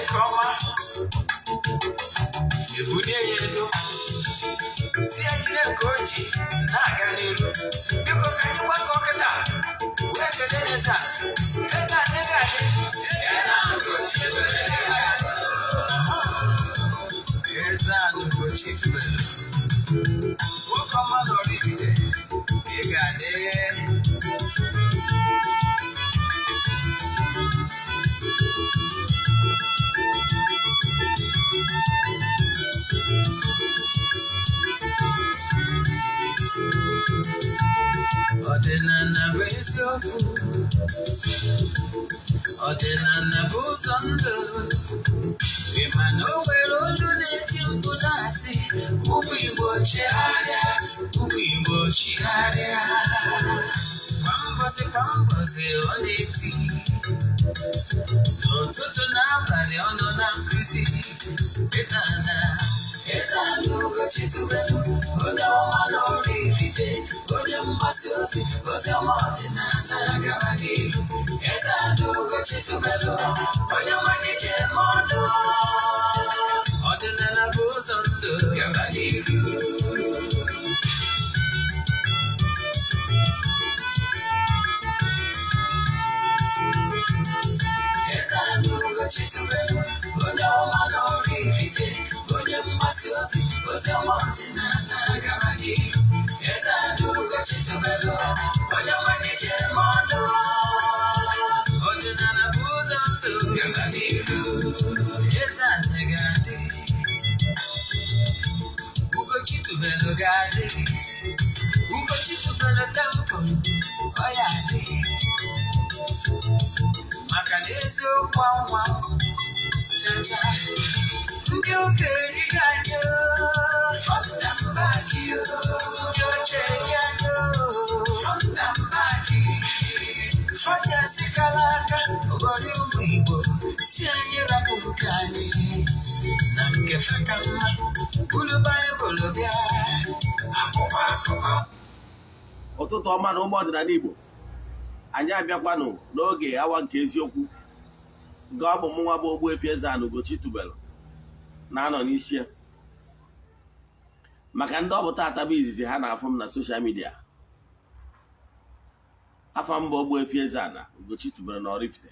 Nke ọma, ebulie ya elu, si ya jide nke o ji na-aga n'iru. Biko, ka anyị gbakọ kịta wee kelee eze a. Eze a, eze a, eze a, eze a n'Ugochi tubelu, nwoke ọma na Oraifite, ị ga-adị. Ọdịnala bụ eziokwu, ọdịnala bụ ụzọ ndụ. Ị ma na o nwere olu na-eti mkpu na-asị, "Ụmụ Igbo, chigharịa, ụmụ Igbo, chigharịa." Kwa mbọsị kwa mbọsị ọ na-eti, n'ụtụtụ n'abalị ọ nọ na nkụzi. Eze-Ana, Eze-Ana Ugochi tubelu, onye ọma na Oraifite, onye mgbasa ozi ozi ọma ọdịnala gaba n'ihu. Eze-Ana Ugochi tubelu, onye ọma gị ji eme ọnụ. Ọdịnala bụ ụzọ ndụ, gaba n'ihu. Eze-Ana Ugochi tubelu, onye ọma na Oraifite, onye mgbasa ozi ozi ọma ọdịnala gaba n'ihu. Eze-Ana Ugochi tubelu, onye ọma gị ji eme ọnụ. Ọdịnala bụ ụzọ ndụ, gaba n'ihu. Eze-Ana ga-adị, Ugochi tubelu ga-adị, Ugochi tubelu temple ọ ya adị, maka na eziokwu anwa chacha ndị okenye ga-adị, front and back, ndị oche ga-adị front and back. Fọdụ kala aka ụgọdị ụmụ Igbo si anyị rapụ nke anyị na nke feka mma, buru Baịbụl bịa, akwụkwọ akụkọ. Ụtụtụ ọma na ụmụ ọdịnala Igbo. Anyị abịakwanụ n'oge awa nke eziokwu, nke ọ bụ mụnwa bụ Ogbuefi Eze-Ana Ugochi tubelu na-anọ n'isi ya. Maka ndị ọ bụ taata bụ izizi ha na-afụ m na social media, afọ mba Ogbuefi Eze-Ana Ugochi tubelu na Oraifite,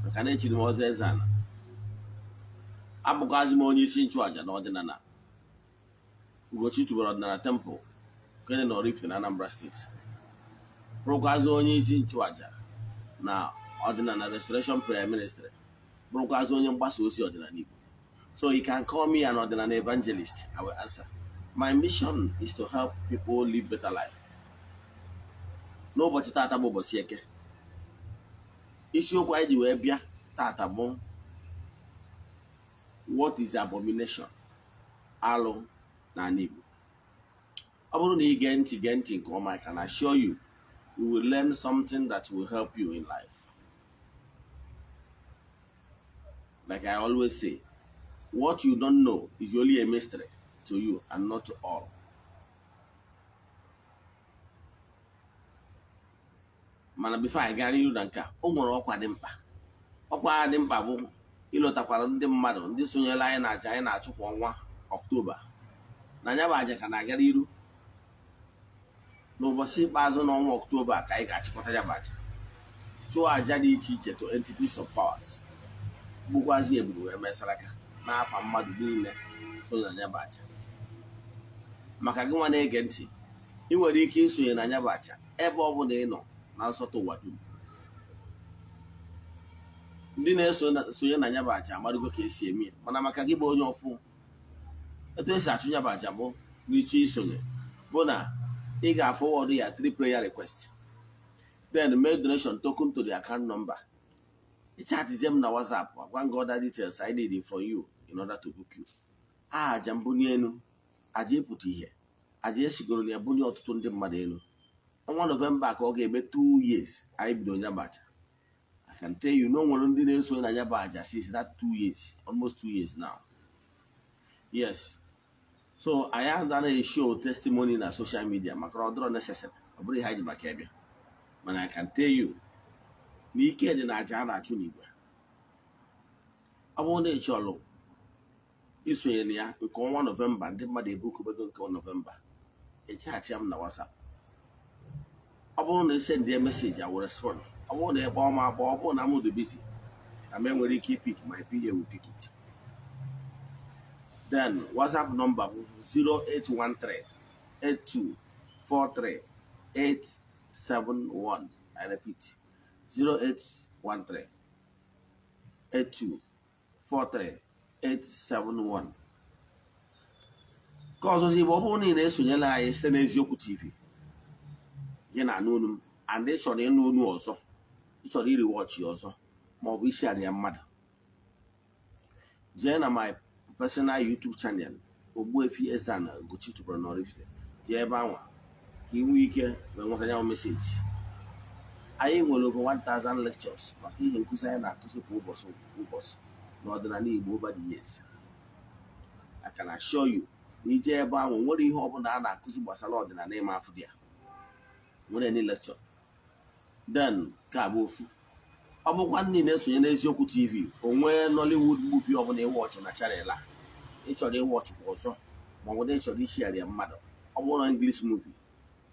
maka na echiri m ọzọ Eze-Ana, abụkwazi m onye isi nchụàjà na ọdịnala Ugochi tubelu ọdịnala temple nke dị na Oraifite na Anambra Steeti, bụrụkwazị onye isi nchụàjà na ọdịnala Restoration Prayer Ministry, bụrụkwazị onye mgbasa ozi ọdịnala Igbo. So you can call me an ọdịnala evangelist, I will answer. My mission is to help people live better life. N'ụbọchị taata bụ ụbọchị Eke. Isiokwu anyị ji wee bịa taata bụ "What is abomination?" Alụ n'ala Igbo. Ọ bụrụ na ị gee ntị, gee ntị nke ọma, I can assure you, you will learn something that will help you in life. Like I always say, what you don't know is only a mystery to you and not to all. Mana before anyị gaa n'ihu na nke a, o nwere ọkwa dị mkpa. Ọkwa a dị mkpa bụ ịlọtakwara ndị mmadụ, ndị sonyere anyị na aja anyị na-achụ kwa ọnwa Ọktoba, na anya bụ aja ka na-aga n'iru. N'ụbọchị ikpeazụ n'ọnwa Ọktoba ka anyị ga-achịkọta ya bụ aja, chụọ aja dị iche iche to entities of powers, gbukwazi eburu wee mesara aka n'afa mmadụ niile so na ya bụ aja. Maka gị nwa na-ege ntị, ị nwere ike isonye na ya bụ aja ebe ọ bụla ị nọ na nsọtụ ụwa dum. Ndị na-esonye na ya bụ aja amarụgo ka esi eme ya, mana maka gị bụ onye ọfụ, etu esi achụ ya bụ aja bụ n'ịchọ isonye bụ na ị ga-forward ya three prayer request, then make donation token to the account number. Ịchatizie m na WhatsApp, agwa gị other details I need from you in order to book you. Aja mbunye elu, aja ịpụta ihe, aja esigoro na ya bunye ọtụtụ ndị mmadụ elu. Ọnwa Nọvemba ka ọ ga-eme 2 years anyị bido nya bụ aja. I can tell you na o nwere ndị na-esonye na ya bụ aja since that 2 years, almost 2 years now. Yes, so anyị anaghị show testimony na social media maka na ọ dịrọ necessary, ọ bụrụ ihe anyị ji maka ya bịa. Mana I can tell you na ike dị na aja a na-achụ n'igwe. Ọ bụrụ na ị chọrọ isonye na ya nke ọnwa Nọvemba, ndị mmadụ ebukobego nke Nọvemba, ị chat m na WhatsApp. Ọ bụrụ na ị send ya message, I will respond. Ọ bụrụ na ị kpọọ m akpọ, ọ bụrụ na m dị busy na m enwere ike ipick, my PA will pick it. Then WhatsApp number bụ 0813 8243 871. I repeat, 0813 8243 871. Ka ọzọzi bụ, ọ bụrụ na ị na-esonyere anyị site n'Eziokwu TV, gị na-anụ olu m and ị chọrọ ịnụ olu ọzọ, ị chọrọ iri watch ọzọ, ma ọ bụ isi ya mmadụ, jee na my personal YouTube channel, Ogbuefi Eze-Ana Ugochi tubelu n'Oraifite. Jee ebe anwa ka ị nwee ike wee nweta ya message. Anyị nwere over 1000 lectures maka ihe nkụzi anyị na-akụzi kwa ụbọchị ụbọchị n'ọdịnala Igbo over the years. I can assure you na ije ebe ahụ, nwere ihe ọbụla a na-akụzi gbasara ọdịnala ịma afụ dị ya nwere any lecture. Then ka bụ ofu. Ọ bụkwa ndị na-esonye n'Eziokwu TV, o nwee Nollywood movie ọbụla ịwatch na channel a ị chọrọ ịwatchkwa ọzọ, ma ọ bụ na ị chọrọ ishare ya mmadụ, ọ bụrụ na English movie,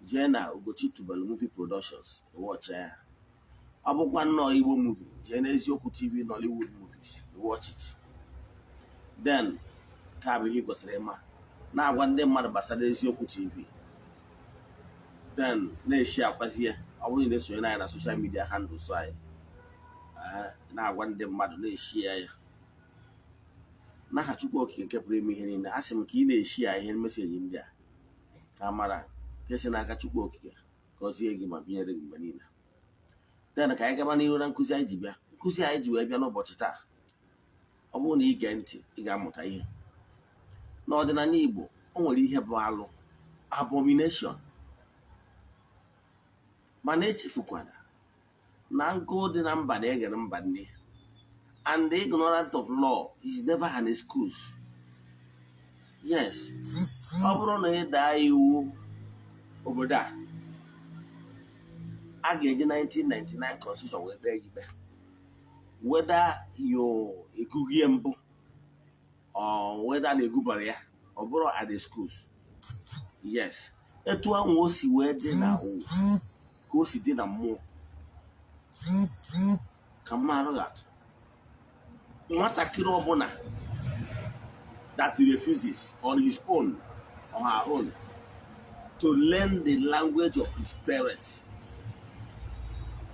jee na Ugochi Tubelu Movie Productions, watch ya. Ọ bụkwa nnọọ Igbo movie, jee n'Eziokwu TV Nollywood movies, watch it. Then ka bụ ihe ị kwesịrị ịma, na-agwa ndị mmadụ gbasara Eziokwu TV, then na-eshi akwazi ya. Ọ bụrụ na ị na-esonye anyị na social media handles anyị, na-agwa ndị mmadụ, na-eshi ya ya n'aha Chukwu Okike nke pụrụ ime ihe niile. A sị m ka ị na-eshi ya ihe message ndị a, ka mara nke si n'aka Chukwu Okike gọzie gị ma binyere gị mgbe niile. Then ka anyị gaba n'ihu na nkụzi anyị ji bịa. Nkụzi anyị ji wee bịa n'ụbọchị taa, ọ bụrụ na ị gee ntị, ị ga-amụta ihe. N'ọdịnala Igbo, o nwere ihe bụ alụ, abomination, mana echefukwana na nkụ dị na mba na-eghere mba nne, and the ignorant of law is never an excuse. Yes, ọ bụrụ na ị daa iwu obodo a, a ga-eji 1999 constitution wee kpee gị ikpe, whether you egugie mbụ or whether na egubara ya, ọ bụrụ an excuse. Yes, etu ahụ o si wee dị na ụwa ka o si dị na mmụọ. Ka mmadụ ga-atụ nwatakịrị ọbụla that refuses on his own or her own to learn the language of his parents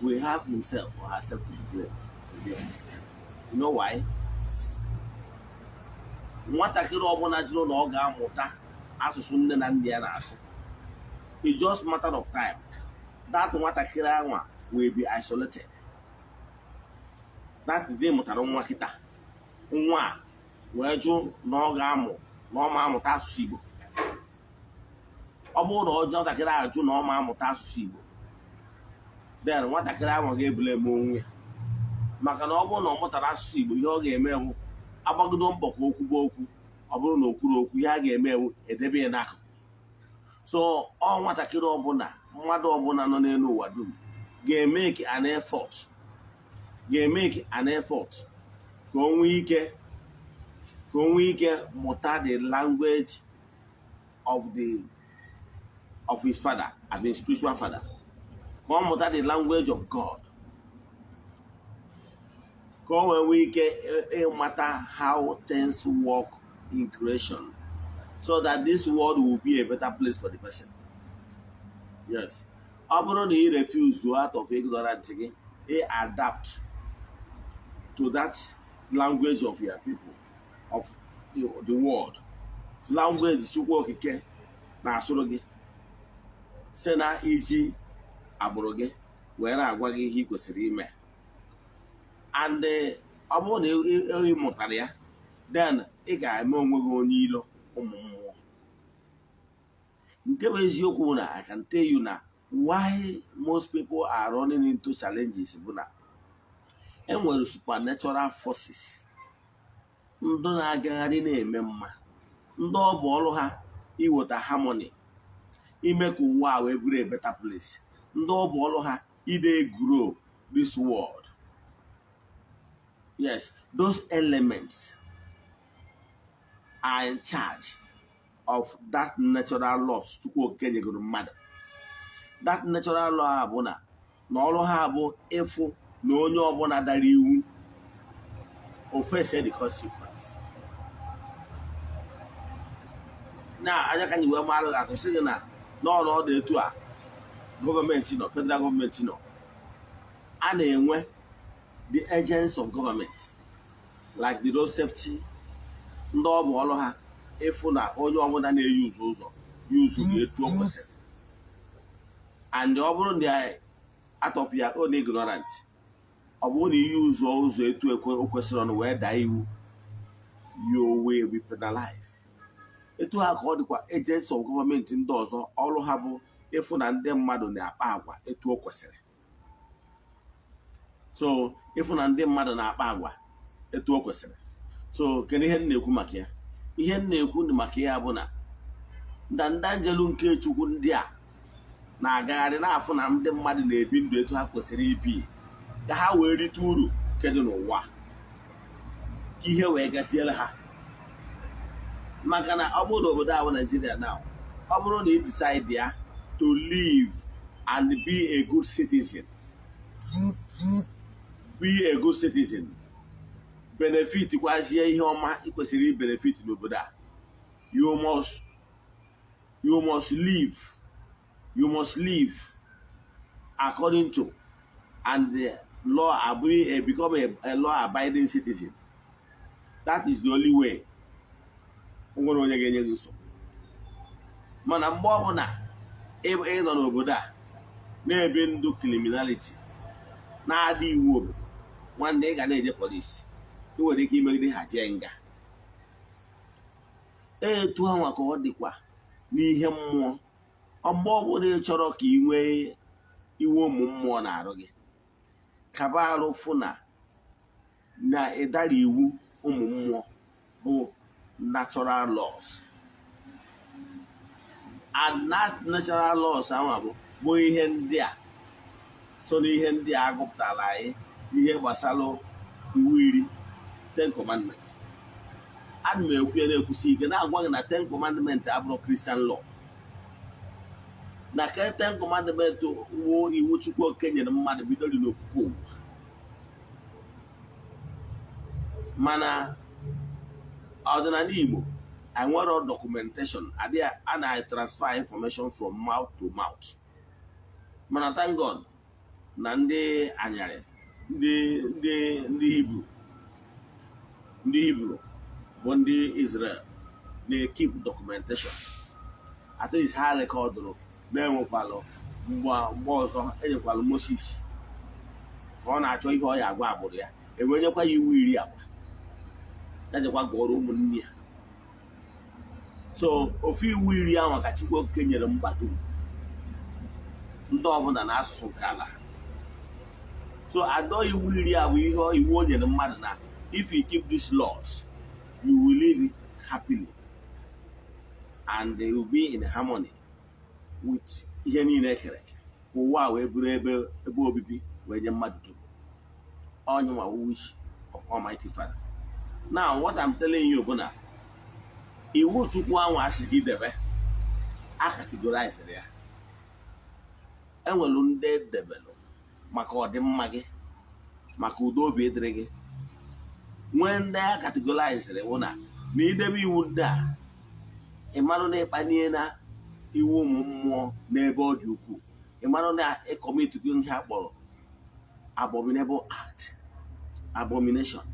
will have himself or herself to blame today. You know why? Nwatakịrị ọbụla jụrụ na ọ ga-amụta asụsụ nne na nna ya na-asụ, it's just matter of time that nwatakịrị anwa will be isolated. That day mụtara nwa kịta, nwa a wee jụ na ọ ga-amụ, na ọ ma amụta asụsụ Igbo. Ọ bụrụ na ọ nwatakịrị ahụ jụ na ọ ma amụta asụsụ Igbo, then nwatakịrị ahụ ga-ebule eme onwe ya, maka na ọ bụrụ na ọ mụtara asụsụ Igbo, ihe ọ ga-eme bụ agbagodo mbọ ka okwu bụ okwu. Ọ bụrụ na o kwuru okwu, ihe a ga-eme ewu edebe ya n'akụkụ. So ọ nwatakịrị ọbụla, mmadụ ọbụla nọ n'elu ụwa dum ga-emeke an effort ka o nwee ike mụta the language of his father, as in spiritual father, ka ọ mụta the language of God, ka o wee nwee ike ịmata how things work in creation, so that this world will be a better place for the person. Yes, ọ bụrụ na ị refuse out of ignorance gị ị adapt to that language of your people, of the world language Chukwu Okike na-asụrụ gị site na iji agbụrụ gị wee na-agwa gị ihe ị kwesịrị ime, and ọ bụrụ na ị mụtara ya, then ị ga-eme onwe gị onye ilo ụmụ mmụọ. Nke bụ eziokwu bụ na I can tell you na why most people are running into challenges bụ na enwere supernatural forces, ndị na-agagharị na-eme mma, ndị ọ bụ ọrụ ha iweta harmony, ime ka ụwa a wee bụrụ a better place, ndị ọ bụ ọrụ ha ide grow this world. Yes, those elements are in charge of that natural laws Chukwu Okike nyegoro mmadụ. That natural law a bụ na ọrụ ha bụ ịfụ na onye ọbụla dara iwu, o face the consequence. Na anya ka anyị wee marụ atụ sị gị na n'ọnọdụ etu a gọọmenti nọ, federal gọọmenti nọ, a na-enwe the agents of government like the road safety, ndị ọ bụ ọrụ ha ịfụ na onye ọbụla na-eyi ụzọ ụzọ yuzu etu o kwesịrị. And ọ bụrụ na out of your own ignorant, ọ bụrụ na iyi ụzọ ụzọ etu o kwesịrị ọnụ wee daa iwu, you will be penalized. Etu ha ka ọ dịkwa agents of gọọmenti ndị ọzọ, ọrụ ha bụ ịfụ na ndị mmadụ na-akpa agwa etu o kwesịrị. So ịfụ na ndị mmadụ na-akpa agwa etu o kwesịrị. So kedu ihe m na-ekwu maka ya? Ihe m na-ekwu maka ya bụ na ndanda njelu nke Chukwu ndị a na-agagharị na-afụ na ndị mmadụ na-ebi ndụ etu ha kwesịrị ibi, ka ha wee rite uru nke dị n'ụwa, ka ihe wee gaziere ha. Maka na ọ bụrụ na obodo ahụ Naijiria na ọ bụrụ na ị decide ya to live and be a good citizen, be a good citizen, benefit kwazie ihe ọma ị kwesịrị i benefit n'obodo a, you must live according to and the law, abụghị become a law abiding citizen. That is the only way o nwere onye ga-enye gị nsogbu. Mana mgbe ọbụla ị nọ n'obodo a na-ebi ndụ criminality, na-adị iwu obodo, nwanne, ị ga na-eje polisi, ị nwere ike imegide ha jee nga. Etu anwa ka ọ dịkwa n'ihe mmụọ. Mgbe ọbụla ị chọrọ ka ị nwee iwe ụmụ mmụọ na-arụ gị, kaba arụ fụ na ịdara iwu ụmụ mmụọ bụ natural laws. And that natural laws ahụ bụ ihe ndị a so n'ihe ndị a agụpụtara anyị, ihe gbasara iwu iri, Ten Commandments. Ana m ekwu ya na-ekwusi ike, na-agwa gị na Ten Commandments abụrụ Christian law, na ka Ten Commandments wuo iwu Chukwu Okike nyere mmadụ bidoro n'okwukwe ụwa. Mana ọdịnala Igbo enwero documentation adịghị, a na-transfer information from mouth to mouth. Mana thank God na ndị anyarị, ndị Hibru, ndị Hibru bụ ndị Israel na-keep documentation. At least ha recordụrụ na-enwekwalụ mgbe ọzọ enyekwalụ Moses ka ọ na-achọ ihe ọ ya agwa agbụrụ ya, ewenyekwa ya iwu iri agwa ya jekwa gụọrọ ụmụnne ya. So ofu iwu iri ahụ ka Chukwu Okike nyere mba dum, ndị ọbụla na asụsụ nke ala. So adọ iwu iri a bụ ihe iwu o nyere mmadụ na if you keep these laws, you will live happily and they will be in harmony with ihe niile ekere eke, ka ụwa wee bụrụ ebe obibi wee nye mmadụ dum. Onye nwa wish of Almighty Father. Now, what I'm telling you bụ na iwu Chukwu ahụ asị gị debe, a categorized ya. Enwelu ndị edebelụ maka ọdịmma gị, maka udo obi dịrị gị, nwee ndị a categorized wụ na idebe iwu ndị a, ị marụ na ịkpanye na iwu ụmụ mmụọ n'ebe ọ dị ukwuu, ị marụ na ị commit gị ihe a kpọrọ abominable act, abomination.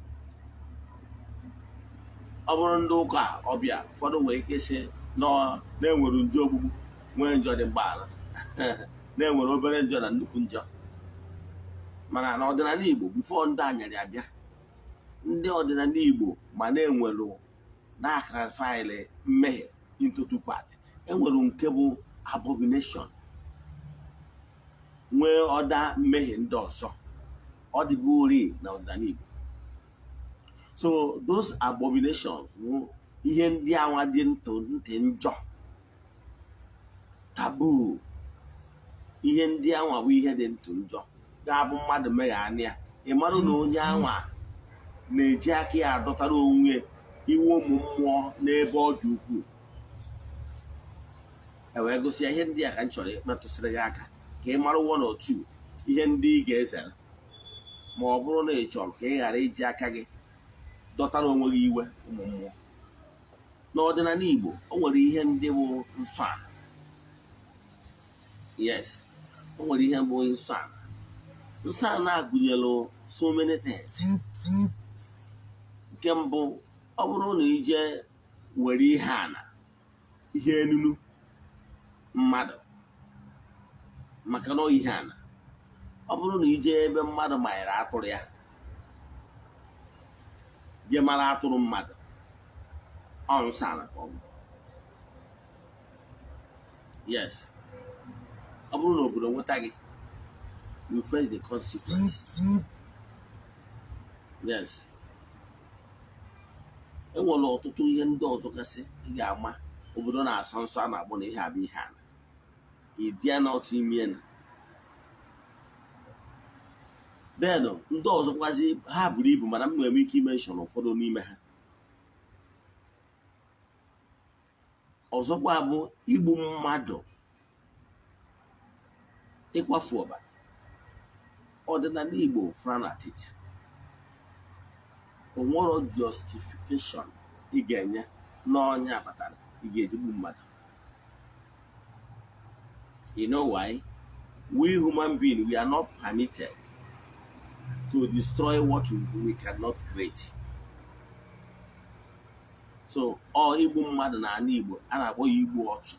Ọ bụrụ ndị ụka ọbịa, ụfọdụ nwere ike ịsị na-enwere njọ ogbugbu, nwee njọ dị mgbaghara, na-enwere obere njọ na nnukwu njọ. Mana n'ọdịnala Igbo, before ndị anyarị abịa, ndị ọdịnala Igbo ma na-enwere na-classify mmehie into two parts. Enwere nke bụ abomination, nwee ọda mmehie ndị ọzọ ọ dịbụri na ọdịnala Igbo. So those abominations bụ ihe ndị anwa dị ntụ ntị njọ, taboo. Ihe ndị anwa bụ ihe dị ntụ njọ ga-abụ mmadụ meghe anya ya, ị marụ na onye anwa Na-eji aka ya adọtara onwe iwe ụmụ mmụọ n'ebe ọ dị ukwuu. E wee gosi ya ihe ndị a ka m chọrọ ịmetụsịrị gị aka ka ị mara one or two ihe ndị ị ga-ezere, ma ọ bụrụ na ị chọrọ ka ị ghara iji aka gị dọtara onwe gị iwe ụmụ mmụọ. N'ọdịnala Igbo, o nwere ihe ndị bụ nsọ ala. Yes, o nwere ihe bụ nsọ ala. Nsọ ala gụnyere so many things. Nke mbụ, ọ bụrụ na ije were ihe ana, ihe enunu mmadụ, maka na ọ ihe ana, ọ bụrụ na ije ebe mmadụ manyere atụrụ ya, jee mara atụrụ mmadụ, ọ nsọ ala ka ọ bụ. Yes, ọ bụrụ na obodo nweta gị, you face the consequence. Yes, enwere ọtụtụ ihe ndị ọzọ gasị ị ga-ama obodo na-asọ nsọ a na-agbọ na ihe abụ ihe ala ị bịa n'otu ime na then ndị ọzọkwazi ha buru ibu, mana m nwere ike imention ụfọdụ n'ime ha. Ọzọkwa bụ igbu mmadụ, ịkwafu ọbara. Ọdịnala Igbo frown at it. O nwero justification ị ga-enye n'ọnya kpatara ị ga-eji gbu mmadụ. You know why? We human being, we are not permitted to destroy what we cannot create. So ọ igbu mmadụ n'ala Igbo, a na-akpọ ya igbu ọchụ.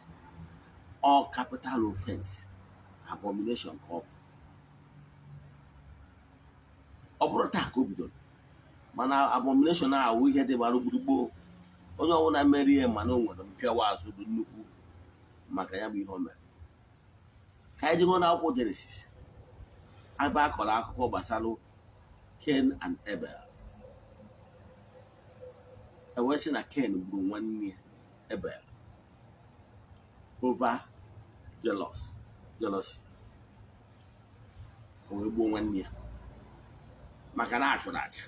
Ọ capital offense, abomination ka ọ bụ. Ọ bụrụ taa ka o bidoro, mana abomination a awụ ihe dị gbara gburugburu. Onye ọbụla merie, mana o nwere mpịawa azụ dị nnukwu maka ya bụ ihe o mere. Ka anyị jego n'akwụkwọ Genesis, ebe a kọrọ akụkọ gbasara Cain and Abel. E wee sị na Cain gburu nwanne ya Abel over jealousy. O wee gbuo nwanne ya maka na a chụrụ aja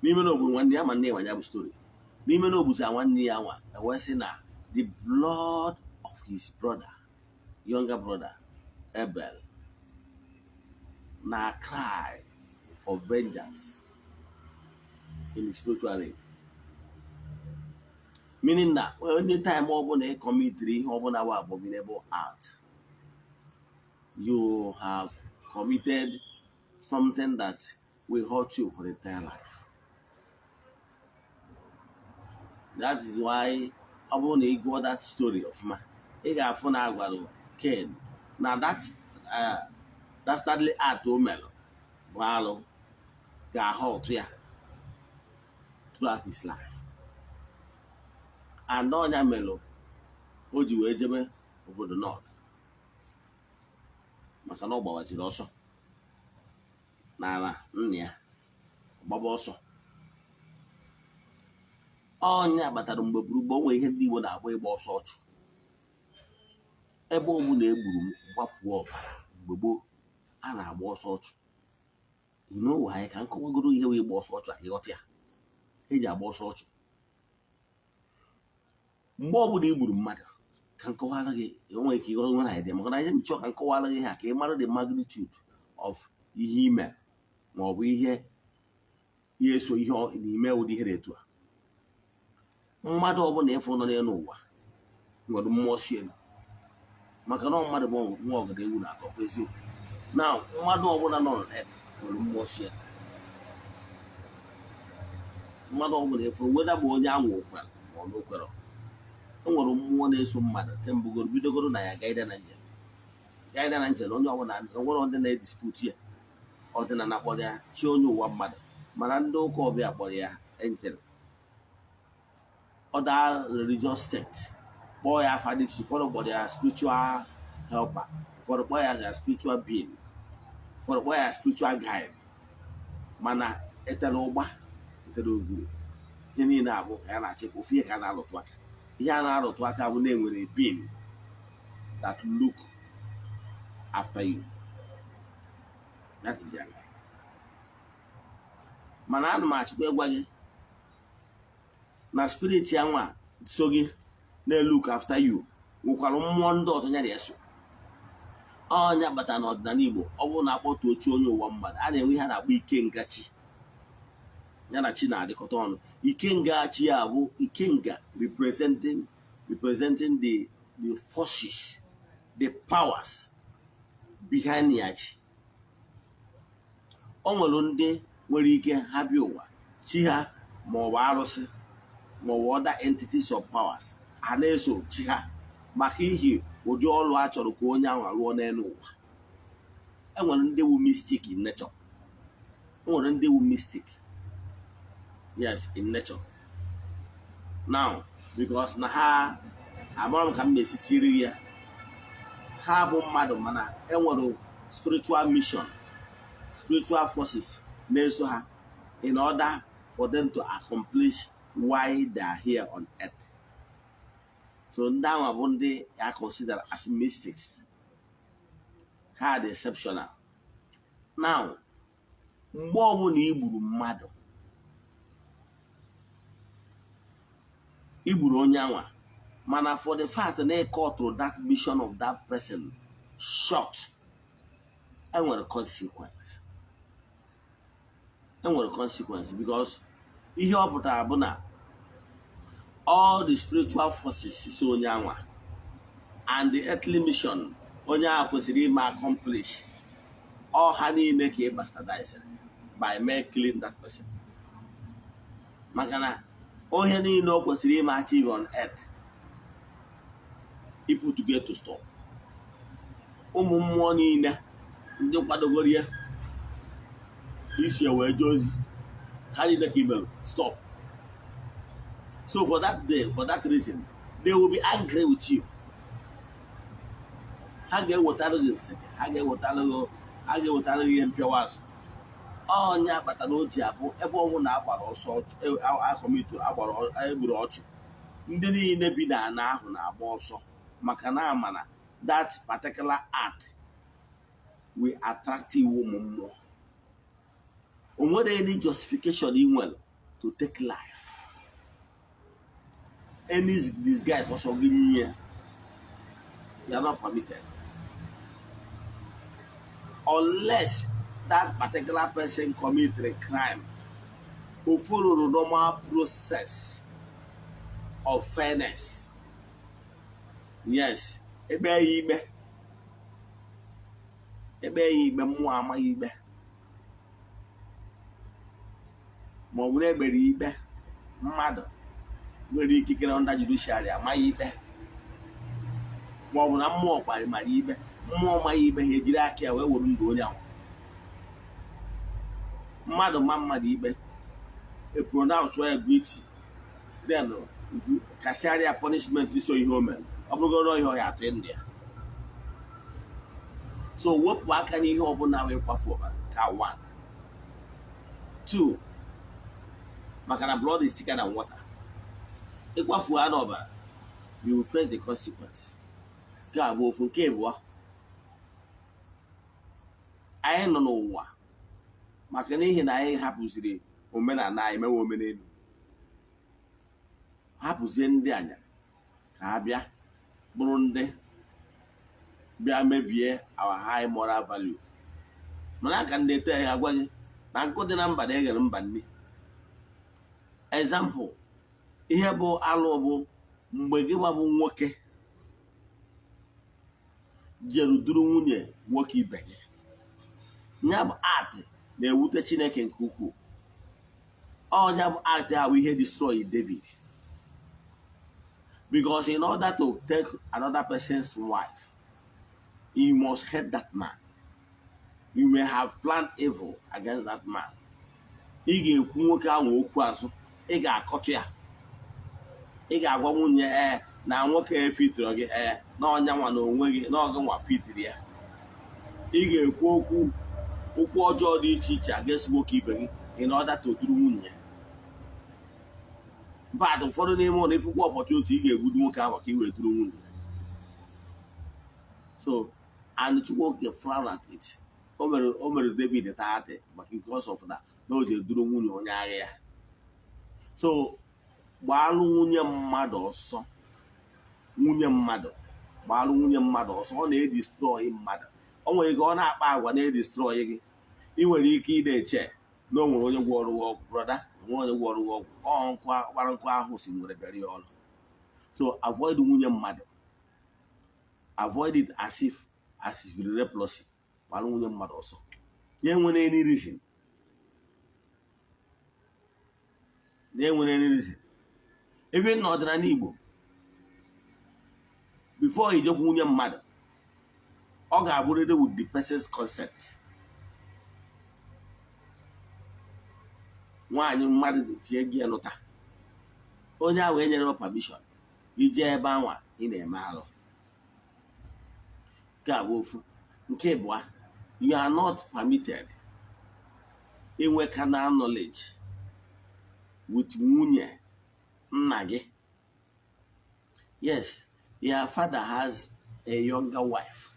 n'ime na ogburu nwanne ya. Ma nne ya bụ story n'ime na ogbucha nwanne ya nwa. E wee sị na the blood of his brother, younger brother Abel, na cry for vengeance in the spiritual realm, meaning na any time ọbụla ị commitiri ihe ọbụla bụ abominable act, you have committed something that will hurt you for the entire life. That is why ọ bụrụ na ị gụọ that story ọfụma, ị ga-afụ na agwara Cain na that dastardly act o mere bụ alụ ga-ahụ ya throughout his life, and ọnya melụ o ji wee jebe obodo Nọd, maka na ọ gbawaziri ọsọ n'ala nna ya, gbaba ọsọ. Ọnya kpatara mgbe gburugburu onwe ihe ndị Igbo na-agba ịgba ọsọ ọchụ. Ebe ọbụla egburu m gbafuo ọbara mgbe gboo, a na-agba ọsọ ọchụ. You know why? Ka m kọwagoro ihe wee ịgba ọsọ ọchụ a ka ịghọta ya. Eji agba ọsọ ọchụ mgbe ọbụla i gburu mmadụ. Ka m kọwara gị, enwere ike ịghọta nwere idea, maka na ihe nchọ ka m kọwara gị ha ka ị mara the magnitude of ihe ime ma ọ bụ ihe ya eso ihe n'ime ụdị ihe dị etu a. Mmadụ ọbụla ịfụ nọ n'elu ụwa nwere mmụọ si elu, maka na ọ mmadụ bụ nwa ọgada ewu na atọ eziokwu na mmadụ ọbụla nọ n'earth nwere mmụọ si elu. Mmadụ ọbụla ịfụ, weda bụ onye anwụ kwere ma ọ na okwere, o nwere mmụọ na-eso mmadụ kembụgoro bidogoro na ya guardian angel. Guardian angel, onye ọbụla onwere ndị na-edispute ya. Ọdịnala kpọrọ ya chi onye ụwa mmadụ, mana ndị ụka ọbịa kpọrọ ya angel. Other religious sect kpọọ ya afa dị iche. Ụfọdụ kpọrọ ya spiritual helper, ụfọdụ kpọọ ya spiritual being, ụfọdụ kpọọ ya spiritual guide. Mana etere ụgba, etere ogiri, ihe niile abụ ka ya na-achịkwa ofu ihe ka a na-alụtụ aka. Ihe a na-arụtụ aka bụ na enwere being that look after you, that is your guide. Mana ana m achịkwa ịgwa gị na spirit ya nwa so gị na-look after you nwekwara mmụọ ndị ọzọ ya na-eso. Ọnya kpatara n'ọdịnala Igbo, ọ bụrụ na akpọtuo chi onye ụwa mmadụ, a na-enwe ihe a na-akpọ ikenga chi ya na chi na-adịkọta ọnụ. Ikenga chi ya bụ ikenga representing the forces, the powers behind ya chi. O nwere ndị nwere ike ha bịa ụwa, chi ha ma ọ bụ arụsị ma ọ bụ other entities of powers ha na-eso chi ha maka ihi ụdị ọrụ a chọrọ ka onye ahụ rụọ n'elu ụwa. Enwere ndị wu mystic in nature. Enwere ndị wu mystic, yes, in nature. Now, because na ha amara m ka m na-esi tiri ya, ha bụ mmadụ, mana enwere spiritual mission, spiritual forces na-eso ha in order for them to accomplish why they are here on earth. So ndị ahụ bụ ndị ya consider as mystics. Ha dị exceptional. Now, mgbe ọbụla i gburu mmadụ, i gburu onye anwa, mana for the fact na ị cut that mission of that person short, enwere consequence. Enwere consequence because ihe ọ pụtara bụ na all the spiritual forces si onye anwa and the earthly mission onye ahụ kwesịrị ime accomplish, all ha niile ka ị bastardized by mere killing that person, maka na onye niile o kwesịrị ime achieve on earth, i put get to stop. Ụmụ mmụọ niile ndị kwadogoro ya isi wee jee ozi, ha niile ka imere stop. So for that day, for that reason, they will be angry with you. Ha ga-ewetara gị nsị, ha ga-ewetara gị ihe mpịawa azụ. Ọnya kpatara o ji abụ ebe ọnwụ na agbara ọsọ akọmitu agbara egburu ọchụ, ndị niile bi na ana ahụ na-agba ọsọ, maka na ama na that particular act will attract iwu ụmụ mmụọ. O nwere any justification ị nwere to take life, any disguise ọsọ gị nye, you are not permitted unless that particular person commit a crime o follow normal process of fairness. Yes, ekpe ya ikpe, ekpe ya ikpe, mmụọ amaghị ikpe, ma ọ bụrụ ekpere ikpe mmadụ nwere ikikere under judiciary amaghị ikpe, ma ọ bụ na mmụọ kparị mara ikpe, mmụọ maghị ikpe, ha ejiri aka ya wee were ndụ onye ahụ. Mmadụ ma mmadụ ikpe, e pronounce ya guilty, then kasịarịa punishment so ihe o mere, ọ bụrụgoro ihe ọ ya atụ ndụ ya. So wepụ aka n'ihe ọbụla wee kwafu ọbara ka one two, maka na blood is thicker than water. Ịkwafu ha n'ọbara, you will face the consequence. Nke a bụ ofu. Nke abụọ, anyị nọ n'ụwa maka n'ihi na anyị hapụziri omenala anyị mewe omenelu, hapụzie ndị anya ka ha bịa bụrụ ndị bịa mebie our high moral value. Mana aka ndị ete ya agwa gị na nkụ dị na mba na-eghere mba nni. Example, ihe bụ alụ bụ mgbe gị gbabụ nwoke jere duru nwunye nwoke ibe gị, ya bụ act na-ewute Chineke nke ukwuu. Ọnya bụ act ahụ ihe destroy David, because in order to take another person's wife, you must hate that man. You may have planned evil against that man. Ị ga-ekwu nwoke ahụ okwu azụ, ị ga-akọtụ ya, ị ga-agwa nwunye ee na nwoke efitiri gị, ee na ọnya nwa na onwe gị na ọgị nwa fitiri ya. Ị ga-ekwu okwu okwu ọjọọ dị iche iche against nwoke ibe gị in order to duru nwunye ya. But ụfọdụ n'ime ụlọ ifukwu opportunity, ị ga-egbudu nwoke ahụ ka ị wee duru nwunye ya. So and Chukwu oke frown at it. O mere David taatị maka because of that. Na o jere duru nwunye onye agha ya. So gbaalụ nwunye mmadụ ọsọ. Nwunye mmadụ, gbaalụ nwunye mmadụ ọsọ. Ọ na-edestroy mmadụ. O nwere ike ọ na-akpa agwa na-edestroy gị. Ị nwere ike ị na-eche na o nwere onye gwọrọ gị ọgwụ. Brother, onwe onye gwọrọ gị ọgwụ. Ọ nkụ gbara nkụ ahụ si nwere bịara ya ọrụ. So avoid nwunye mmadụ. Avoid it as if leprosy. Gbara nwunye mmadụ ọsọ. Ya enwere any reason, ya enwere any reason. Even n'ọdịnala Igbo, before ijekwu nwunye mmadụ, ọ ga-abụrịrị with the person's consent. Nwaanyị mmadụ ji ego ya nụta, onye ahụ enyere m permission ije ebe anwa ị na-eme alụ. Nke a bụ ofu. Nke ịbụa, you are not permitted inwe carnal knowledge with nwunye nna gị. Yes, your father has a younger wife.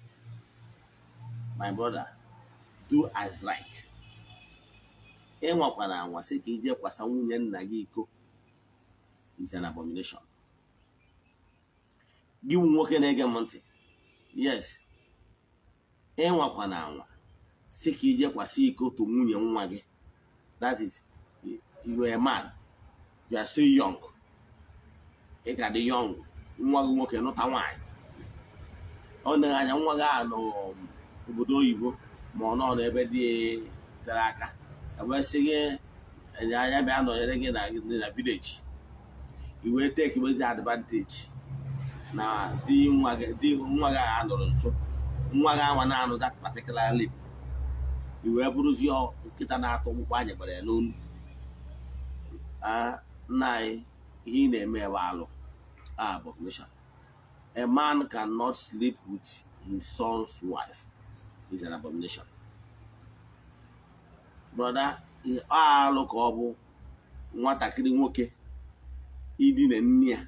My brother, do as right. Ịnwakwana anwa sị ka ije kwasa nwunye nna gị iko is an abomination. Gị nwoke na-ege m ntị, yes, ịnwakwana anwa sị ka ije kwasa iko to nwunye nwa gị. That is, you are a man, you are still young, ị ka dị young. Nwa gị nwoke nụta nwaanyị, ọ na anya nwa gị ahụ n'obodo oyibo ma ọ nọ n'ebe dị tere aka, wee sị gị enye anya bịa nọnyere gị na village, i wee take wezi advantage na di nwa gị ahụ anọrọ nso, nwa gị anwa na-anụ that particular lady, i wee bụrụzie nkịta na-atọ ọkpụkpụ anya gbara ya n'onu. Nna anyị, ihe ị na-eme ebe alụ abomination. A man cannot sleep with his son's wife is an abomination. Brother, alụ ka ọ bụ nwatakịrị nwoke idina nne ya.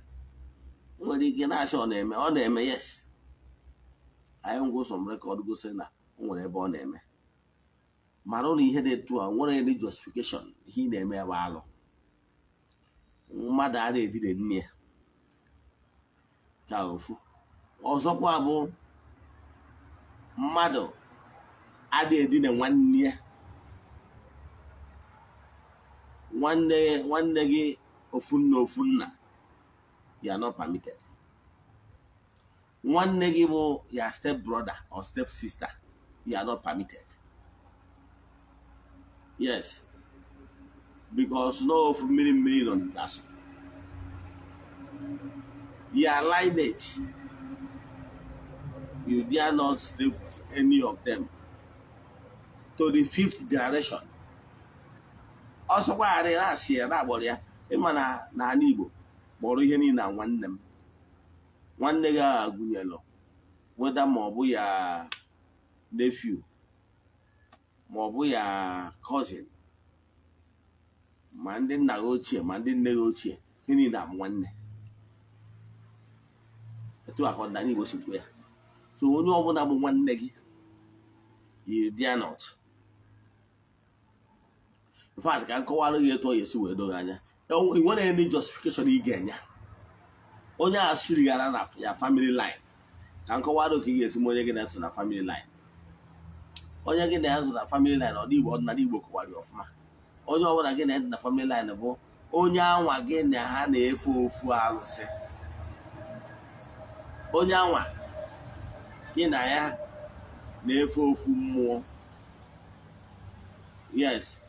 Nwere ike na-asị ọ na-eme, ọ na-eme. Yes, anyị ngwụ some record gosiri na o nwere ebe ọ na-eme. Mara ụlọ ihe dị etu a nwere any justification. Ihe ị na-eme ebe alụ. Mmadụ a na-edina nne ya ka ofu. Ọzọkwa bụ mmadụ adịghị edina nwanne ya. Nwanne gị ofu nna, ofu nna, you are not permitted. Nwanne gị bụ ya step brother or step sister, you are not permitted. Yes, because no ofu mmiri mmiri nọ n'asụ. Your lineage, you dare not sleep with any of them to the fifth generation. Ọsọkwa ghara na-asị ya na-agbọrọ ya. Ịma na n'ala Igbo kpọrọ ihe niile na nwanne m. Nwanne gị ahụ gụnyere weda ma ọ bụ ya nephew ma ọ bụ ya cousin, ma ndị nna gị ochie ma ndị nne gị ochie, ihe niile abụ nwanne. Etu a ka ọdịnala Igbo si kwuo ya. So onye ọbụla bụ nwanne gị, you dare not. In fact, ka m kọwara gị etu ọ ga-esi wee doo gị anya. Ị nwere any justification ị ga-enye onye a sirighara na ya family line. Ka m kọwara ka ị ga-esi ma onye gị na-eso na family line. Onye gị na-eso na family line, ọ dị Igbo, ọdịnala Igbo kọwara ya ọfụma. Onye ọbụla gị na-eso na family line bụ onye anwa gị na ha na-efe ofu alụsị, onye anwa gị na ya na-efe ofu mmụọ. Yes,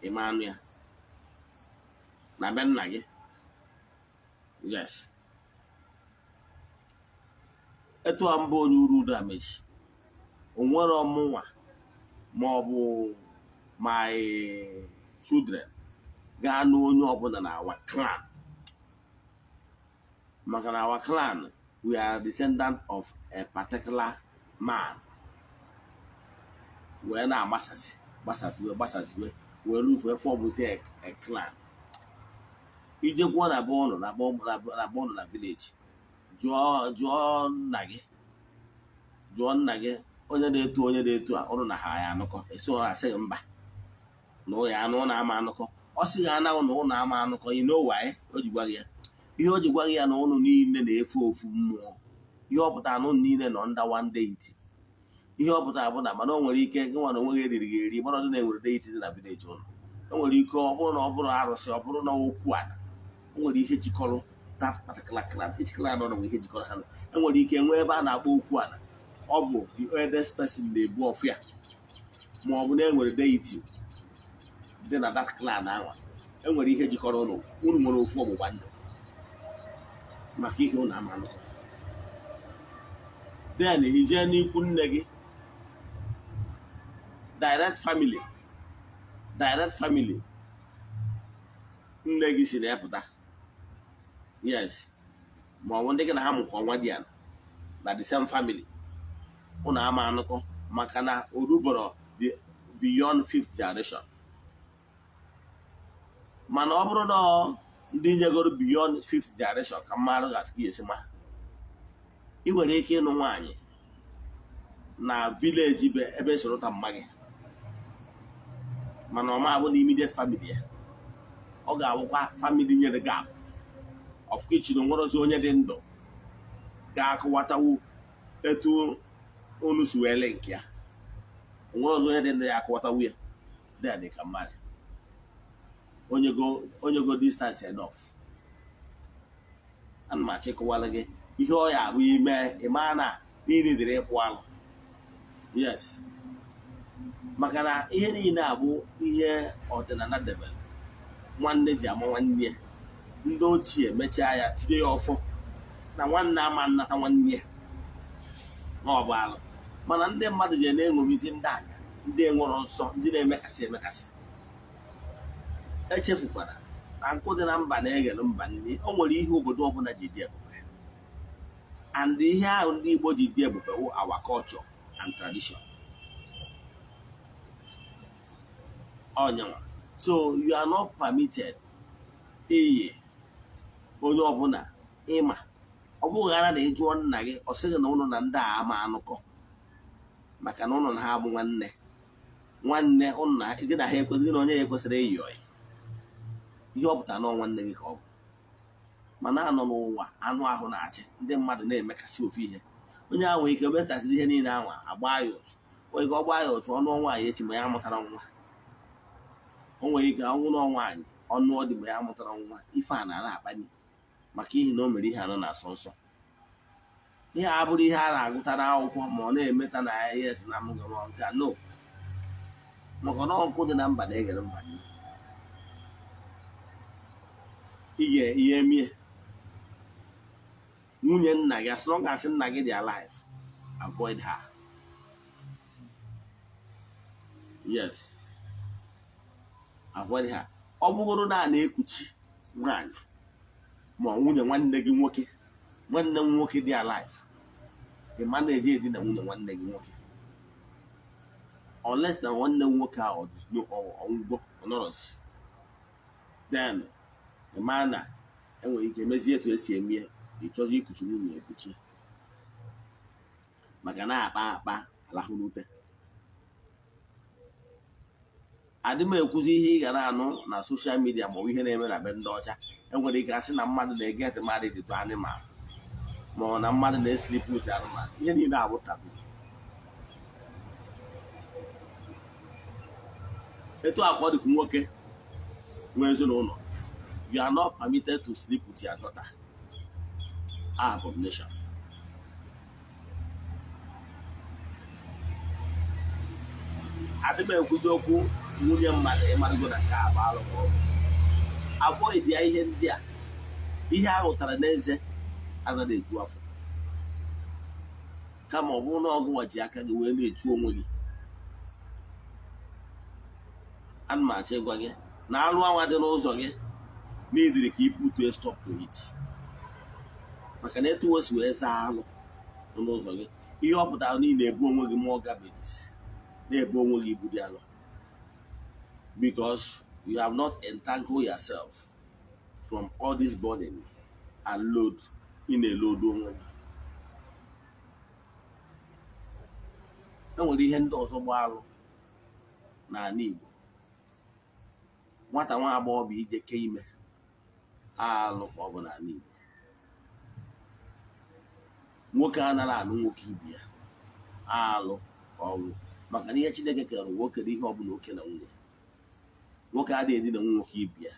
ịma anụ ya na be nna gị. Yes, etu a mbụ onye uru dameji o nwere ọmụnwa ma ọ bụ my children ga-anụ onye ọbụla na our clan, maka na our clan, we are descendant of a particular man, wee na-agbasasị gbasasịwe gbasasịwe wee rufe formzie a clan. Ijekwuo na be ụnụ na be ụnụ na village, jụọ nna gị, jụọ nna gị onye na-eto, onye na-eto a ụnụ na ha ya anụkọ eso, ha asịghị mba. Na ụlọ anụ ụlọ ama anụkọ. Ọ sị gị ana na ụlọ ama anụkọ. You know why o ji gwa gị ya? Ihe o ji gwa gị ya na ụnụ niile na-efe ofu mmụọ. Ihe ọ pụtara na ụnụ niile nọ under one deity. Ihe ọ pụtara bụ na, mana o nwere ike gị nwa na onwe gị eriri gị eri, mana ọ dị na-enwere deity dị na village ụnụ. O nwere ike ọ bụrụ na ọ bụrụ arụsị, ọ bụrụ na okwu ala, o nwere ihe jikọrọ that particular clan. Each clan ọ nwere ihe jikọrọ ha. Enwere ike nwee ebe a na-akpọ okwu ala, ọ bụ the eldest person na-ebu ọfịa, ma ọ bụ na enwere deity dị na that clan ahụ. Enwere ihe jikọrọ ụnụ. Unu nwere ofu ọgbụgba ndụ maka ihe ụnụ ama anụkọ. Then ijee n'ikwu nne gị, direct family, direct family nne gị si na-epụta, yes, ma ọ bụ ndị gị na ha mụkọ nwa dị ya na the same family, ụnụ ama anụkọ, maka na oruboro beyond fifth generation. Mana ọ bụrụ na ndị nyegoro beyond fifth generation, ka mmadụ ga-atụ ka esi ma ị nwere ike ịnụ nwaanyị na village be ebe esoro mma gị, mana ọ ma abụ na immediate family ya, ọ ga-abụkwa family nyere gap of which na onwerozi onye dị ndụ ga-akụwatawu etu unu si wee link ya. Onwerozi onye dị ndụ ya akụwatawu ya. Then ka mmadụ onye go distance enough. Ana m achọ ịkọwara gị ihe ọ ya abụ ime ịma na niile dịrị ịkwụ alụ, yes, maka na ihe niile abụ ihe ọdịnala debere. Nwanne ji ama nwanne ya. Ndị ochie mechaa ya, tinye ya ọfọ na nwanne ama nnata nwanne ya na ọ bụ alụ. Mana ndị mmadụ ji na-eṅomizi ndị anya, ndị nwụrụ nsọ, ndị na-emekasị emekasị. Echefukwara na nkụ dị na mba na-eghere mba nri. O nwere ihe obodo ọbụla ji dị ebube, and ihe ahụ ndị Igbo ji dị ebube wụ our culture and tradition. Ọnyanwa, so you are not permitted iyi onye ọbụla ịma. Ọ bụghị ara na ịjụọ nna gị, ọ sịghị na ụnụ na ndị a ama anụkọ, maka na ụnụ na ha bụ nwanne. Nwanne ụnụ na gị na ha ekwesịghị na onye ya ekwesịrị ịyị ọyị. Ihe ọ pụtara na nwanne gị ka ọ bụ, mana anọ n'ụwa anụ ahụ na-achị ndị mmadụ na-emekasị ofu ihe. Onye ahụ nwere ike metasịrị ihe niile ahụ, agba ya ụtụ. Nwere ike ọ gbaa ya ụtụ, ọnụ nwaanyị echi ma ya mụtara nwa. O nwere ike ọnwụ na nwaanyị ọnụ ọ dị ma ya mụtara nwa. Ife a na-ara akpali maka ihi na o mere ihe anọ na-asọ nsọ. Ihe a bụrụ ihe a na-agụta n'akwụkwọ, ma ọ na-emeta na yes na m gara nke a, no, maka na ọkụ dị na mba na-eghere mba nri. Ị ga ihe mie nwunye nna gị, as long as nna gị dị alive, avoid her. Yes, avoid her. Ọ bụgoro na a na-ekuchi nwaanyị ma nwunye nwanne gị nwoke, nwanne m nwoke dị alive, ị ma na-eje edina nwunye nwanne gị nwoke, unless na nwanne m nwoke ahụ ọgwụgwọ ọnọrọsi, then ị ma na enwere ike mezie etu esi eme ya. Ị chọrọ ikuchi nwunye, ekuchi, maka na akpa akpa alahụ n'ute. Adị m ekwuzi ihe ị ga na-anụ na social media maọbụ ihe na-eme na be ndị ọcha. Enwere ike asị na mmadụ na-eget married to animal, ma ọ na mmadụ na-esleep with animal. Ihe niile abụ taboo. Etu a ka ọ dịkwa nwoke nwee ezinụlọ. You are not permitted to sleep with your daughter. Abomination. Adị m ekwuzi okwu nwunye mmadụ. Ịmarụgo na nke a bụ alụ ma ọ bụ avoid ya. Ihe ndị a, ihe a hụtara n'eze anaghị eju afọ, kama ọ bụrụ na ọgụnwa ji aka gị wee na-echu onwe gị. Ana m achọ ịgwa gị na alụ anwa dị n'ụzọ gị n'idiri ka i put a stop to it, maka na etu o si wee zaa alụ nọ n'ụzọ gị, ihe ọ pụtara na ị na-ebu onwe gị more garbages, na-ebu onwe gị ibu dị alụ, because you have not entangled yourself from all this burden and load ị na-eload onwe gị. E nwere ihe ndị ọzọ gba alụ n'ala Igbo. Nwata nwa agbọghọbịa ije ke ime, alụ ka ọ bụ n'ala Igbo. Nwoke anaghị alụ nwoke ibe ya, alụ ka ọ bụ, maka na ihe Chineke kere ụwa, o kere ihe ọbụla oke na nwunye. Nwoke adịghị edina nwoke ibe ya,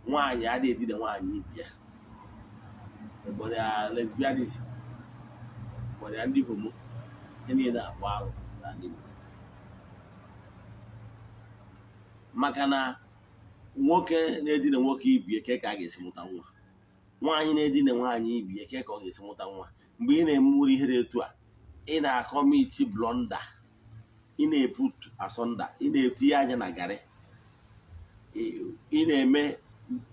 nwaanyị adịghị edina nwaanyị ibe ya. Gbọrọ ya lesbianism, gbọrọ ya ndị homo, ihe niile abụ alụ n'ala Igbo. Maka na nwoke na-edina nwoke ibe ya, ka a ga-esi mụta nwa? Nwaanyị na-edina nwaanyị ibe ya, ka ọ ga-esi mụta nwa? Mgbe ị na-eme ihe dị etu a, ị na-acommit blunder, ị na-eput asunder, ị na-etinye anya na garị, ị na-eme,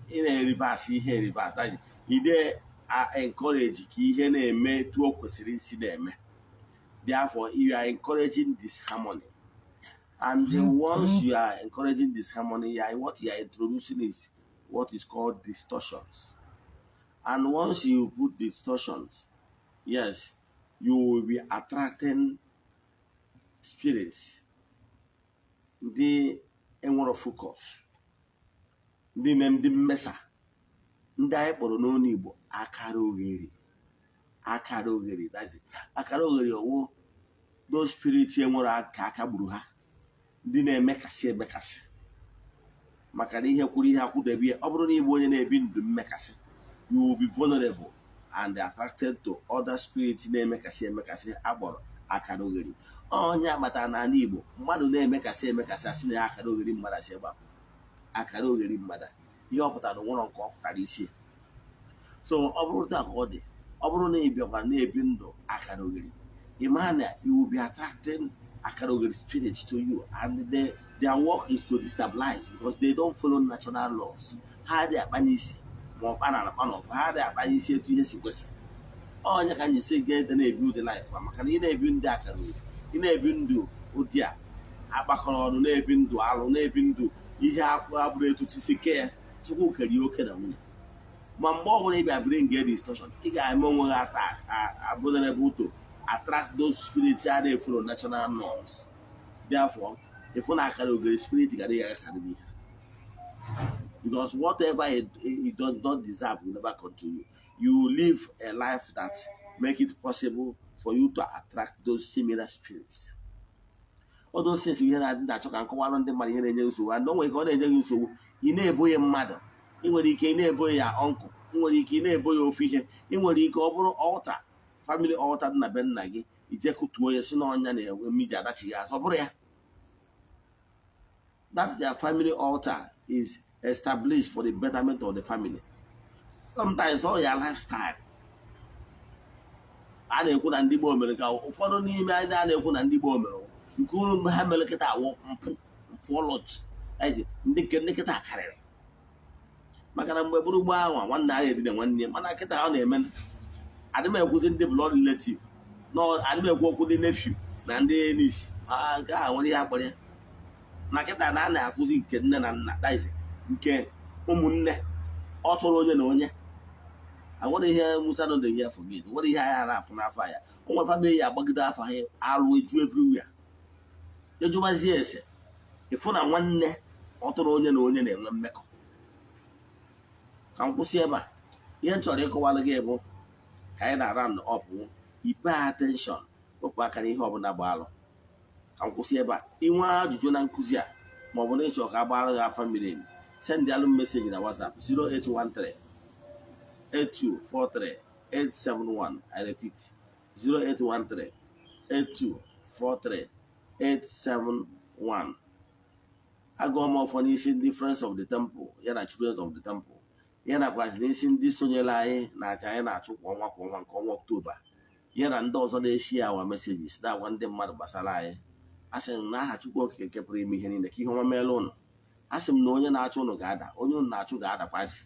ị na-ereverse ihe reverse. That is, ị na-encourage ka ihe na-eme etu o kwesịrị isi na-eme. Therefore, you are encouraging disharmony, and the once you are encouraging disharmony, what you are introducing is what is called distortions. And once you put distortions, yes, you will be attracting spirits ndị enwero focus, ndị na ndị mmesa, ndị anyị kpọrọ n'ọnụ Igbo akara oghere. Akara oghere, that's it. Akara oghere owo, those spirits enwere aka aka gburu ha, ndị na-emekasị emekasị, maka na ihe kwuru ihe akwụdebe ya. Ọ bụrụ na ịbụ onye na-ebi ndụ mmekasị, you will be vulnerable and attracted to other spirits na-emekasị emekasị, akpọrọ akara oghere. Onye akpatara n'ala Igbo, mmadụ na-emekasị emekasị, asị na ya akara oghere mmadụ, asị gbapụ akara oghere mmadụ. Ihe ọ pụtara nwere nke ọ pụtara isi. So ọ bụrụ taa ka ọ dị, ọ bụrụ na ị bịakwara na-ebi ndụ akara oghere, ị maa na you will be attracting akara oghere spirits to you, and their work is to destabilize because they don't follow natural laws. Ha adịghị akpa n'isi ma ọ kpa na akpa n'ọfụ, ha adịghị akpa n'isi etu ihe si kwesị. Onye ka anyị si ga-ede na-ebi ụdị life a, maka na ị na-ebi ndụ akara oghere, ị na-ebi ndụ ụdị a akpakọrọ ọnụ, na-ebi ndụ alụ, na-ebi ndụ ihe abụrụ etu chi si kee ya. Chukwu kere ya oke na nwunye, ma mgbe ọ bụla ị bịa bring a distortion, ị ga-eme onwe gị ata vulnerable to attract those spirits a na-efollow natural norms. Therefore, ịfụ na akara oghere spirit ga adịghị aghasara gị ihe, because whatever it does not deserve will never come to you. You live a life that make it possible for you to attract those similar spirits. All those things, ihe na-adị na-achọ ka nkọwara ndị mmadụ ihe na-enye nsogbu, and o nwere ka ọ na-enye gị nsogbu, ị na-ebo ya mmadụ. Ị nwere ike ị na-ebo ya uncle, ị nwere ike ị na-ebo ya ofu ihe, ị nwere ike ọ bụrụ altar, family altar dị na be nna gị, ije kụtuo ya, si n'ọnya na-enwe mmiji adachighị azụ. Ọ bụrụ ya, that their family altar is established for the betterment of the family. Sometimes all your lifestyle a na-ekwu na ndị gboo mere, ka ụfọdụ n'ime ndị a na-ekwu na ndị gboo mere nke uru mgbe ha mere kịta awụ mpụ mpụọlọji ndị nke ndị kịta karịrị, maka na mgbe gburu gboo ahụ, nwanne a na-edina nwanne ya, mana kịta ọ na-eme. Adị m ekwuzi ndị blood relative, adị m ekwu okwu ndị nephew na ndị niece, nke a nwere ihe akpọrọ ya na kịta na a na-akụzi nke nne na nna, that is, nke ụmụnne ọ tụrụ onye na onye. Agwara ihe Musa no dey hear for gate, nwere ihe anyị na-afụ n'afọ ya. Ụmụ family ya agbagide afọ ha alụ eju everywhere, ejụbazie ese, ịfụ na nwanne ọ tụrụ onye na onye na-enwe mmekọ. Ka m kwụsị ebe a. Ihe m chọrọ ịkọwara gị bụ ka anyị na-round up, i pay attention, wepụ aka n'ihe ọbụla bụ alụ. Ka m kwụsị ebe a. Inwe ajụjụ na nkụzi a, ma ọ bụ na ịchọ ka a gbara gị afa miri emi, send alụ message na WhatsApp 0813 8243 871. I repeat, 0813 8243 871. Agụọ m ọfọ n'isi ndị Friends of the Temple, ya na Children of the Temple, ya nakwazi n'isi ndị sonyere anyị na aja anyị na-achụ kwa ọnwa kwa ọnwa, nke ọnwa Ọktoba, ya na ndị ọzọ na-eshi awa messages na-agwa ndị mmadụ gbasara anyị. A sị m na aha Chukwu Okike nke pụrụ ime ihe niile, ka ihe ọma meela ụnụ. A sị m na onye na-achụ ụnụ ga-ada, onye ụnụ na-achụ ga-adakwazị,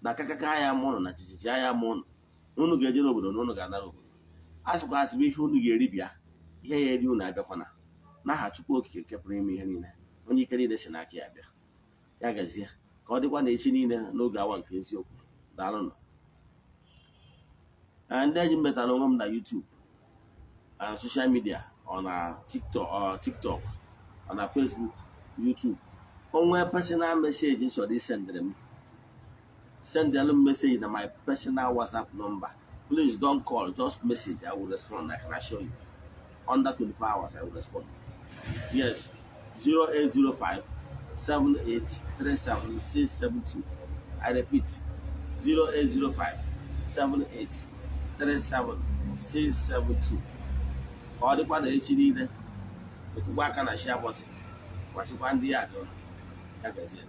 na akakaka anya ma ụnụ na jijiji anya ma ụnụ, na ụnụ ga-ejere obodo na ụnụ ga-anara obodo. A sịkwasị m ihe ụnụ ga-eri bịa, ihe ya eri ụnụ abịakwana, n'aha Chukwu Okike nke pụrụ ime ihe niile, onye ike niile si n'aka ya bịa. Ya gazie, ka ọ dịkwa na echi niile n'oge awa nke eziokwu. Daalụnụ. Ndị enyi m, metara onwe m na YouTube na social media, ọ na TikTok, ọ na Facebook, YouTube. Onwe personal message chọrọ isendịrị m, sendịalụ m message na my personal WhatsApp number. Please don't call, just message. I will respond. I can assure you, under 24 hours I will respond. Yes, 0805 7837 672. I repeat, 0805 7837 672. Ka ọ dịkwa na echi niile, metụkwa aka na share button, gwasịkwa ndị ya dị ụlọ ya gazie.